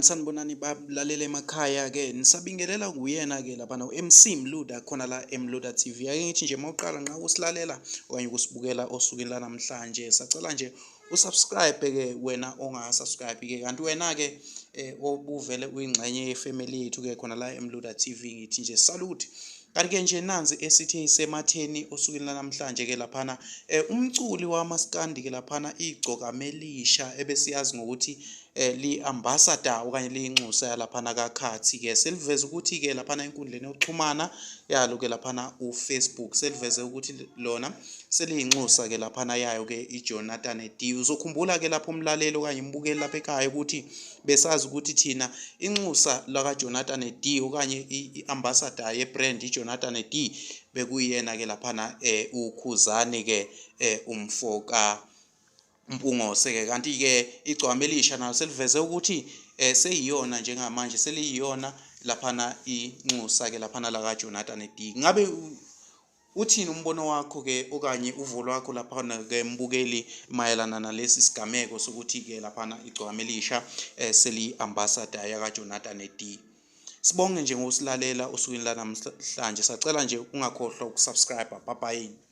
Sanibonani sanibonani balalele emakhaya ke nisabingelela kuyena ke lapha no-MC Mluda khona la eMluda TV. Ake ngithi nje mawuqala nqa usilalela okanye ukusibukela osukwini lanamhlanje sacela nje usubscribe ke wena ongasubscribe ke kanti wena ke obuvele uyingxenye yefamily yethu ke khona la eMluda TV ngithi nje salute. Kanti ke nje nanzi esithe isematheni osukwini lanamhlanje ke laphana umculi wamaskandi ke laphana igcoka melisha ebesiyazi ngokuthi li-ambassador okanye liyinxusa yalaphana kaKhathi ke seliveza ukuthi ke laphana enkundleni yokuxhumana yalo ke laphana uFacebook seliveze ukuthi lona seliyinxusa ke laphana yayo ke iJonathan D. Uzokhumbula ke lapho umlaleli okanye imbukeli lapha ekhaya ukuthi besazi ukuthi thina inxusa la Jonathan D okanye iambassador yebrand iJonathan D bekuyena ke laphana uKhuzani ke umfoka Mpungose ke kanti ke igcwame elisha nayo seliveze ukuthi seyiyona njengamanje seliyiyona laphana inxusa ke laphana la Jonathan D. Ngabe uthini umbono wakho ke okanye uvo lwakho laphana ke mbukeli mayelana nalesi sigameko sokuthi ke laphana igcwame elisha seli-ambassador yaka Jonathan D. Sibonge nje ngosilalela osukwini lanamhlanje sacela nje ungakhohlwa ukusubscribe. Bye bye.